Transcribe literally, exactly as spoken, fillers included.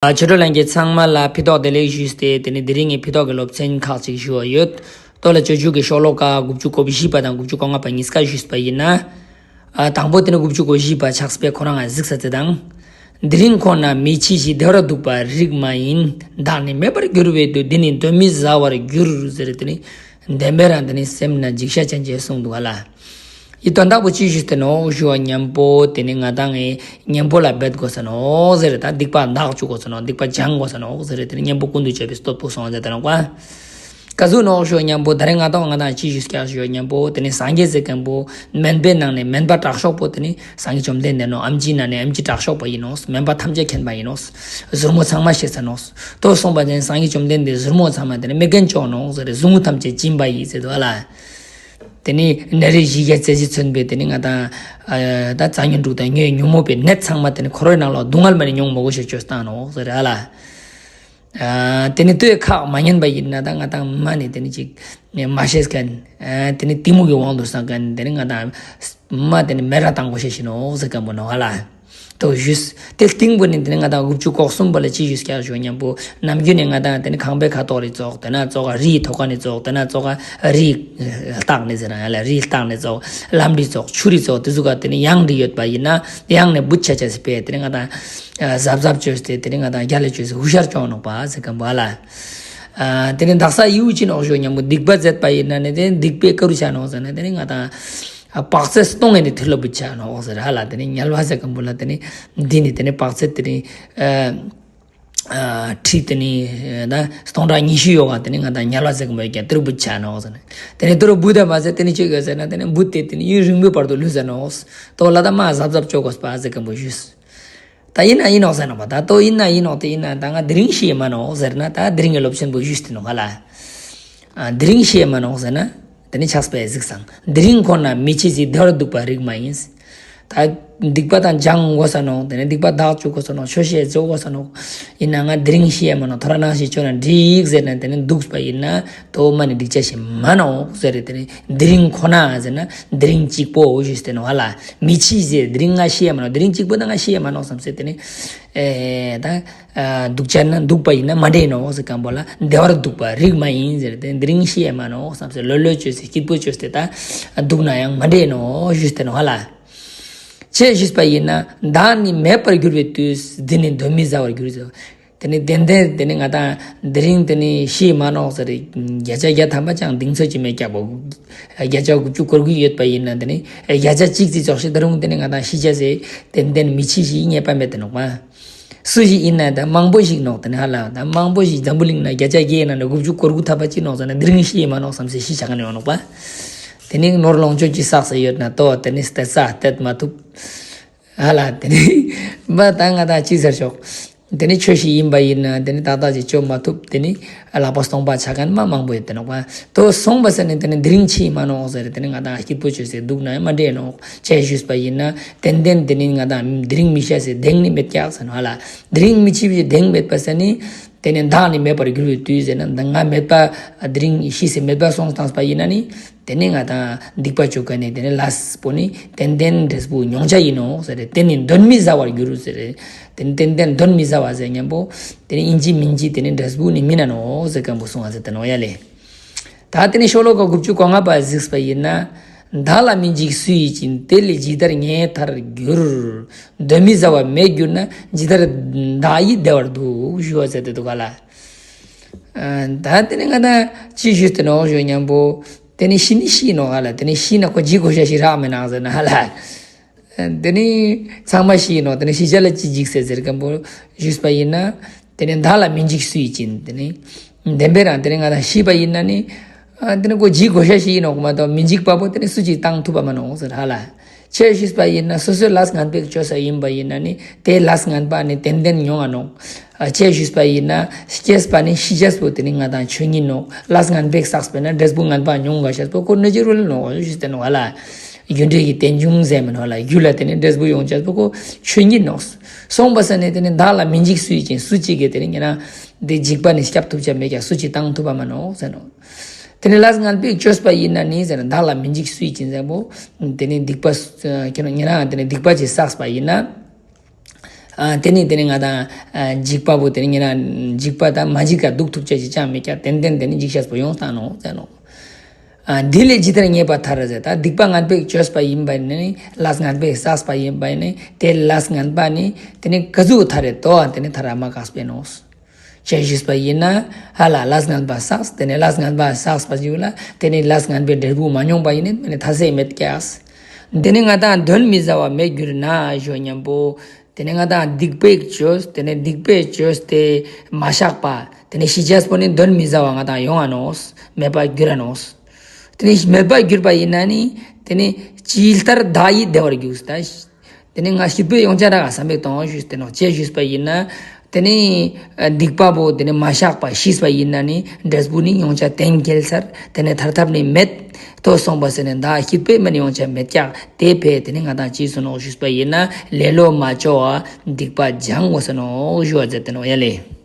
ཨ། ཆོས་གྲོགས་ལྷན་རྒྱས་ཚང་མ་ལ་ཕྱི་ཐོག་བདེ་ལེགས་ཞུས་ཏེ། དེ་ནི་དེ་རིང་གི་ཕྱི་ཐོག་གི་སློབ་ཚན་ཁག་ཅིག་ཞུ་བ་ཡོད། ལྟོ་ལ་སྤྱོད་འཇུག་གི་ཤོ་ལོ་ཀ་དགུ་བཅུ་གོ་བཞི་པ་དང་དགུ་བཅུ་གོ་ལྔ་པ་གཉིས་ཀ་ཞུས་པ་ཡིན་ན། ཨ། དང་པོ་དེ་ནི་དགུ་བཅུ་གོ་བཞི་པ་ཕྱག་དཔེ་ཁོ་རང་ང་གཟིགས་ས་དེ་དང་། དེ་རིང་ཁོ་ན་མི་འཆི་ཞིང་། བདེ་བར་འདུག་པ་རིགས་མ་ཡིན། བདག་ནི་མེད་པར་གྱུར་པའི་དུས། འདི་ནི་གདོན་མི་ཟ་བར་འགྱུར་ཟེར། དེ་ནི་བདེན་པའི་རང་དེ་ནི་སེམས་ན་འཇིགས་ཤ་ཅན་ཅེས་གསུངས་འདུག་ག་ལ། ཡི་དོན་དག་པོ་ཅི་ཞུས་ཏེ་ནོག་ཞུ་བ་མཉམ་པོ་དེ་ནི་ང་དང་ངའི་གཉེན་པོ་ལ་འབད་དགོས་ས་ནོག་ཟེར། ད་སྡིག་པ་འདག་བཅུག་དགོས་ས་ནོག་སྡིག་པ་སྦྱང་དགོས་ས་ནོག་ཟེར། དེ་ནི་གཉེན་པོ་ཀུན་ཏུ་སྤྱོད་པའི་སྟོབས་པོ་སོང་ཟེར་ཏེ་ནོག་པ། ག་ཟུག་ནོག་ཞུ་བ་མཉམ་པོ་ད་རེས་ང་དང་ང་དང་ཅི་ཞུས་ཀྱག་ཞུ་བ་མཉམ་པོ་དེ་ནི་སངས་རྒྱས་ཟེར་མཁན་པོ་སྨན་པའི་ནང་ནས་སྨན་པ་དྲག་ཤོས་པོ་དེ་ནི་སངས་རྒྱས་བཅོམ་ལྡན་འདས་ནོག་ཨེམ་ཆི་ནང་ནས་ཨེམ་ཆི་དྲག་ཤོས་པོ་ཡིན་ནོག་སྨན་པ་ཐམས་ཅད་མཁྱེན་པ་ཡིན་ནོག་ཟུར་མོ་ཚང་མ་ཤེས་ས་ནོག་ཏོ་སོང་པ་ཅན་སངས་རྒྱས་བཅོམ་ལྡན་འདས་ཟུར་མོ་ཚང་མ་དེ་ནི་མི་རྒན་ཅོག་ནོག་ཟེར། ཟུར་མོ་ཐམས་ཅད་སྦྱིན་པ་ཡིན་ཟེར་འདུག་ག་ལ། དེ་ནི་ནད་རིགས་བཞི་བརྒྱ་རྩ་བཞི་མཚོན་པའི་དེ་ནི་ང་དང་། ཨ། ད་རྩ་ཉོན་དྲུག་དང་ཉོན་ཉོན་མོངས་པའི་ནད་ཚང་མ་དེ་ནི་འཁོར་བའི་ནང་ལ་སྡུག་བསྔལ་མ་ནི་མྱོང་མ་དགོས་ཤེས་བཅོས་བཏང་ནོག་ཟེར་ཧ་ལ། ཨ། དེ་ནི་ལྟོས་ཁག་མ་ཉན་པ་ཡིན་ན་ད་ང་དང་མ་ནི་དེ་ནི་ཅིག་མ་ཤེས་མཁན། ཨ། དེ་ནི་གཏི་མུག་གི་དབང་དུ་སོང་མཁན་དེ་ནི་ང་དང་མ་དེ་ནི་མེ་ར་བཏང་དགོས་ཤེས་ཤིག་ནོག་ཟེར་མཁན་པོ་ནོག་ཧ་ལ། ཏོ་ཞུས། དེ་སྟེང་པོ་ནི་དེ་ནི་ང་དང་དགུ་བཅུ་གོ་གསུམ་པ་ལ་ཅི་ཞུས་ཀྱག་ཞུ་མཉམ་པོ་ནམ་རྒྱུན་ནས་ང་དང་དེ་ནི་ཁང་པའི་ཁ་ཐོག་རི་ཙོག་དེ་ན་ཙོག་ག་རིའི་ཐོག་ཁ་ནས་ཙོག་དེ་ན་ཙོག་ག་རིའི་ལྟག་ནས་ཟེར་ན་ཡ་ལ་རིའི་ལྟག་ནས་ཙོག་ལམ་རི་ཙོག་ཆུ་རི་ཙོག་དེ་ཟུག་ག་དེ་ནི་གཡང་རི་ཡོད་པ་ཡིན་ན་གཡང་ནས་བུད་ཆ་ཆ་སི་པས་དེ་ནི་ང་དང་གཟབ་གཟབ་བཅོས་ཏེ་དེ་ནི་ང་དང་རྒྱ་ལ་བཅོས་སི་ཧུ་ཤར་ཅོག་ནོག་པ་ཟེར་མཁན་པོ་ཧ་ལ། ཨ། དེ་ནི་དག་ས་ཡིའུ་ཅི་ནོག་ཞུ་མཉམ་པོ་སྡིག་པ་མཛད་པ་ཡིན་ན་ནི་དེ་སྡིག་པའི་ཀ་རུ་ཆ་ནོག་ཟེར་ན་དེ་ནི་ང་དང་། ཨ། དཔག་ཚད་སྟོང་ངེ་ནི་ཐིར་ལོ་བུ་ཆ་ནོག་ཟེར་ཧ་ལ། དེ་ནི་དམྱལ་བ་ཟེར་མཁན་པོ་ལ་དེ་ནི་འདི་ནི་དེ་ནི་དཔག་ཚད་དེ་ནི། ཨ། ཨ། ཁྲི་དེ་ནི་ད་སྟོང་ཕྲག་ཉི་ཤུ་ཡོད་ག་དེ་ནི་ང་དང་དམྱལ་བ་ཟེར་མཁན་པོ་ཡོད་ཀྱང་ཐིར་བུ་ཆ་ནོག་ཟེར་ནི། དེ་ནི་ཐིར་བུ་ད་མ་ཟེར་དེ་ནི་ཅི་ཡོད་ཟེར་ན་དེ་ནི་བུ་དེ་དེ་ནི་ཡུན་རིང་པོའི་བར་དུ་ལུས་ཟེར་ནོག་ཏོ་ལ་ད་མ་གཟབ་གཟབ་ཅོ་དགོས་པ་ཟེར་མཁན་པོ་ཞུས། ད་ཡིན་ན་ཡིན་ནོག་ཟེར་ནོག་པ། ད་ཏོ་ཡིན་ན་ཡིན་ནོག་དེ་ཡིན་ན་ད་ང་དེ་རིང་ཤི་ཡི་མ་ནོག་ཟེར་ན་ད་དེ་རིང་གི་སློབ་ཚན་པོ་ཞུས་ཏེ་ནོག་ཧ་ལ། ཨ། དེ་རིང་ཤི་ཡི་མ་ནོག་ཟེར་ན། དེ་ནི་ཕྱག་དཔེ་གཟིགས་སང་། དེ་རིང་ཁོ་ན་མི་འཆི་ཞིང་། བདེ་བར་འདུག་པ་རིགས་མ་ཡིན། ད་སྡིག་པ་དང་སྦྱང་དགོས་ས་ནོག་དེ་ནི་སྡིག་པ་དག་བཅུག་དགོས་ས་ནོག་ཆོས་བཤད་བཅོ་དགོས་ས་ནོག་ཡིན་ན་ང་དེ་རིང་ཤི་ཡི་མ་ནོག་ཐོ་ར་ནང་ཞིག་བཅོ་ན་འགྲིག་ཟེར་ན་དེ་ནི་འདུག་པ་ཡིན་ན་ཏོ་མ་ནི་འགྲིག་ཆ་ཞིག་མ་ནོག་ཟེར། དེ་ནི་དེ་རིང་ཁོ་ན་ཟེར་ན་དེ་རིང་གཅིག་པོ་ཞུས་ཏེ་ནོག་ཧ་ལ། མི་འཆི་ཟེར་དེ་རིང་ང་ཤི་ཡི་མ་ནོག་དེ་རིང་གཅིག་པོ་ད་ང་ཤི་ཡི་མ་ནོག་བསམ་ཟེར་དེ་ནི། ཨེ། ད། ཨ། འདུག་བྱས་ན་འདུག་པ་ཡིན་ན་མ་འདྲེས་ནོག་ཟེར་མཁན་པོ་ལ་བདེ་བར་འདུག་པ་རིགས་མ་ཡིན་ཟེར་ཏེ་དེ་རིང་ཤི་ཡི་མ་ནོག་བསམ་ཟེར་ལོ་ལོ་བཅོས་ཏེ་སྐྱིད་པོ་བཅོས་ཏེ་ད་འདུག་ན་ཡང་མ་འདྲེས་ནོག་ཞུས་ཏེ་ནོག་ཧ་ལ། ཅེས་ཞུས་པ་ཡིན་ན་བདག་ནི་མེད་པར་གྱུར་པའི་དུས། འདི་ནི་གདོན་མི་ཟ་བར་འགྱུར་ཟེར། དེ་ནི་བདེན་བདེན་དེ་ནི་ང་དང་དེ་རིང་དེ་ནི་ཤི་ཡི་མ་ནོག་ཟེར་བརྒྱ་ཆ་བརྒྱ་ཐམ་པ་ཅང་གདེང་ཚོད་ཀྱི་མེད་ཀྱག་པོ། བརྒྱ་ཆ་དགུ་བཅུ་གོ་དགུ་ཡོད་པ་ཡིན་ན་དེ་ནི་བརྒྱ་ཆ་གཅིག་ཙི་ཙོགས་ཤིག་ད་རུང་དེ་ནི་ང་དང་ཤི་ཆ་ཟེར་བདེན་བདེན་མི་འཆི་ཞིག་རྙེད་པ་མེད་དེ་ནོག་པ། སུ་ཞིག་ཡིན་ན་ད་མང་པོ་ཞིག་ནོག་དེ་ནི་ཧ་ལ་ད་མང་པོ་ཞིག་འཛམ་བུ་གླིང་ན་བརྒྱ་ཆ་བརྒྱའི་ནང་ནས་དགུ་བཅུ་གོ་དགུ་ཐམ་པ་ཅིག་ནོག་ཟེར་ན་དེ་རིང་ཤི་ཡི་མ་ནོག་བསམ་སེ་ཤི་ཆ་ག་ནས་ཡོང་ནོག་པ། དེ་ནི་ནོར་ལོངས་སྤྱོད་ཀྱི་བསགས་སེ་ཡོད་ན་ཏོ་དེ་ནི་སྟེར་ས་སྟེར་མ་ཐུབ། ཧ་ལ་དེ་ནི་མ་ད་ང་ད་ཅི་ཟེར་ཤོག་དེ་ནི་ཆོས་ཤིག་ཡིན་པ་ཡིན་ན་དེ་ནི་ཏག་ཏག་ཅིག་བཅོ་མ་ཐུབ། དེ་ནི་ལག་པ་སྟོང་པ་ཆ་མཁན་མ་མང་པོ་ཡོད་དེ་ནོག་པ། ཏོ་སོང་པ་ཟེར་ནི་དེ་ནི་དེ་རིང་འཆི་ཡི་མ་ནོག་ཟེར་དེ་ནི་ང་དང་སྐྱིད་པོ་བཅོས་སེ་འདུག་ན་ཡང་མ་འདྲེས་ནོག་ཅེས་ཞུས་པ་ཡིན་ན་ཏན་ཏན་དེ་ནི་ང་དང་དེ་རིང་མི་ཤི་ཟེར་གདེང་ནི་མེད་ཀྱག་ཟེར་ནོག་ཧ་ལ། དེ་རིང་མི་འཆི་བའི་གདེང་མེད་པ་ཟེར་ནི། དེ་ནི་བདག་ནི་མེད་པར་གྱུར་པའི་དུས་ཟེར་ན་ང་མེད་པ་དེ་རིང་ཤི་ཟེར་མེད་པ་སོང་བཏང་པ་ཡིན་ན་ནི། དེ་ནི་ང་དང་སྡིག་པ་བཅོ་མཁན་ནི་དེ་ནི་ལས་པོ་ནི་ཏན་ཏན་འབྲས་བུ་མྱོང་བྱ་ཡིན་ནོག་ཟེར། དེ་ནི་གདོན་མི་ཟ་བར་འགྱུར་ཟེར། དེ་ནི་ཏན་ཏན་གདོན་མི་ཟ་བ་ཟེར་མཉམ་པོ་དེ་ནི་ཡིན་གཅིག་མིན་གཅིག་དེ་ནི་འབྲས་བུ་ནི་མིན་ན་ནོག་ཟེར་མཁན་པོ་གསུང་བ་ཟེར་དེ་ནོག་ཡ་ལེ། ད་དེ་ནི་ཤོ་ལོ་ཀ་དགུ་བཅུ་གོ་ལྔ་པ་གཟིགས་པ་ཡིན་ན། བདག་ལ་མི་འཇིགས་སུ་ཡིས་བྱིན། དེ་ལས་ཇི་ལྟར་ངས་ཐར་འགྱུར། གདོན་མི་ཟ་བ་མེད་གྱུར་ན། ཇི་ལྟར་བདག་ཡིད་བདེ་བར་འདུག་ཞུ་བ་ཟེར་དེ་འདུག་ག་ལ། ཨ། ད་དེ་ནི་ང་དང་ཅི་ཞུས་ཏེ་ནོག་ཞུ་མཉམ་པོ། དེ་ནི་ཤི་ནི་ཤི་ནོག་ག་ལ། དེ་ནི་ཤི་ན་ཁོ་འཇིགས་དགོས་ཤ་ཞིག་རག་མེད་ནག་ཟེར་ན་ཧ་ལ། དེ་ནི་ཚང་མ་ཤི་ནོག་དེ་ནི་ཤི་ཆ་ལ་ཅི་འཇིགས་ཟེར་ཟེར་མཁན་པོ་ཞུས་པ་ཡིན་ན། དེ་ནི་བདག་ལ་མི་འཇིགས་སུ་ཡིས་བྱིན། དེ་ནི་བདེན་པའི་རང་དེ་ནི་ང་དང་ཤི་བ་ཡིན་ན་ནི། ཨ། དེ་ནི་ཁོ་འཇིགས་དགོས་ཤ་ཞིག་ཡིན་ནོག་མ་གཏོགས་མི་འཇིགས་པ་པོ་དེ་ནི་སུ་གཅིག་བཏང་ཐུབ་པ་མ་ནོག་ཟེར་ཧ་ལ། ཅེས་ཞུས་པ་ཡིན་ན་སོ་སོའི་ལས་ངན་པས་བཅོས་ས་ཡིན་པ་ཡིན་ན་ནི་དེའི་ལས་ངན་པ་ནི་ཏན་ཏན་མྱོང་ང་ནོག་ཨ། ཅེས་ཞུས་པ་ཡིན་ན་སྐྱེས་པ་ནི་ཤི་ཆས་པོ་དེ་ནི་ང་དང་ཆོས་ཉིད་ནོག་ལས་ངན་པས་བསགས་པས་ན་འབྲས་བུ་ངན་པ་མྱོང་དགོས་ཤས་པོ་ཁོ་ནི་ཅི་རུ་ལ་ནོག་ཞུས་ཏེ་ནོག་ཧ་ལ། རྒྱུ་འབྲས་ཀྱི་རྟེན་འབྱུང་ཟེར་མིན་ཧ་ལ། རྒྱུ་ལ་དེ་ནི་འབྲས་བུ་ཡོང་ཆས་པོ་ཁོ་ཆོས་ཉིད་ནོག་སོང་པ་ས་ནི་དེ་ནི་བདག་ལ་མི་འཇིགས་སུ་ཡིས་བྱིན། སུ་གཅིག་གིས་དེ་ནི་ཉེ་རང་འདི་འཇིགས་པ་ནི་སྐྱབས་ཐུབ་ཆ་མེད་ཀྱང་སུ་གཅིག་བཏང་ཐུབ་པ་མ་ནོག་ཟེར་ནོག་དེ་ནི་ལས་ངན་པས་བཅོས་པ་ཡིན་ན་ནི་ཟེར་ན་བདག་ལ་མི་འཇིགས་སུ་ཡིས་བྱིན་ཟེར་པོ། དེ་ནི་སྡིག་པ་ཁྱོད་ཉེ་རང་དེ་ནི་སྡིག་པ་ཅིག་བསགས་པ་ཡིན་ན། ཨ་དེ་ནི་དེ་ནི་ང་དང་ཨ་འཇིགས་པ་པོ་དེ་ནི་ཉེ་རང་འཇིགས་པ་དང་མ་འཇིགས་ཀ་སྡུག་ཐུབ་ཅེས་ཅི་ཅང་མེད་ཀྱང་ཏན་ཏན་དེ་ནི་འཇིགས་ཤེས་པོ་ཡོང་སྟངས་ནོ་ཟེར་ནོ། ཨ་འདི་ལས་ཇི་ལྟར་ངེས་པར་ཐར་ཟེར། ད་སྡིག་པ་ངན་པས་བཅོས་པ་ཡིན་པ་ནི་ལས་ངན་པས་བསགས་པ་ཡིན་པ་ནི་དེ་ལས་ངན་པ་ནི་དེ་ནི་ག་ཟུག་ཐར་རེད་དོ། དེ་ནི་ཐར་ར་མ་གགས་པས་ནོ། ཅེས་ཞུས་པ་ཡིན་ན། ཧ་ལ་ལས་ངན་པ་བསགས། དེ་ནས་ལས་ངན་པ་བསགས་པ་ཞིག་ལ་དེ་ནས་ལས་ངན་པའི་འབྲས་བུ་མ་མྱོང་པ་ཡིན་ནི་མ་ནི་ཐ་སེ་མེད་ཀྱག། དེ་ནས་ང་དང་གདོན་མི་ཟ་བ་མེད་གྱུར་ན་ཞུ་སྙམ་པོ། དེ་ནས་ང་དང་སྡིག་པས་བཅོས། དེ་ནས་སྡིག་པས་བཅོས་ཏེ་མ་བཤགས་པ། དེ་ནས་ཤི་ཅེས་པོ་ནི་གདོན་མི་ཟ་བ་ང་དང་ཡོང་ང་ནོ། མེད་པ་གྱུར་ར་ནོ། དེ་ནས་མེད་པ་གྱུར་པ་ཡིན་ན་ནི། དེ་ནས་ཇི་ལྟར་བདག་ཡིད་བདེ་བར་འགྱུར་ཟེར། དེ་ནས་ང་སྐྱིད་པོའི་ཡོང་ཆ་ར་ག་བསམ་པའི་དོན་ཞུས་ཏེ་ནོ་ཅེས་ཞུས་པ་ཡིན་ན། དེ་ནས་སྡིག་པ་པོ་དེ་ནས་མ་བཤགས་པ་ཤི་བ་ཡིན་ན་ནི་འབྲས་བུ་ནི་ཡོང་ཆ་གཏན་འཁེལ་ཚར། དེ་ནས་ཐར་ཐབས་ནི་མེད། དོ་སོང་པ་ཟེར་ནས་བདག་སྐྱིད་པོའི་མ་ནི་ཡོང་ཆ་མེད་ཀྱག། དེ་ཕས་དེ་ནས་ང་དང་ཅི་སོང་ནོ་ཞུས་པ་ཡིན་ན་ལེ་ལོ་མ་བཅོ་བ་སྡིག་པ་སྦྱང་དགོས་ཟེར་ནོ་ཞུ་བ་མཛད་དེ་ནོ་ཡ་ལེ།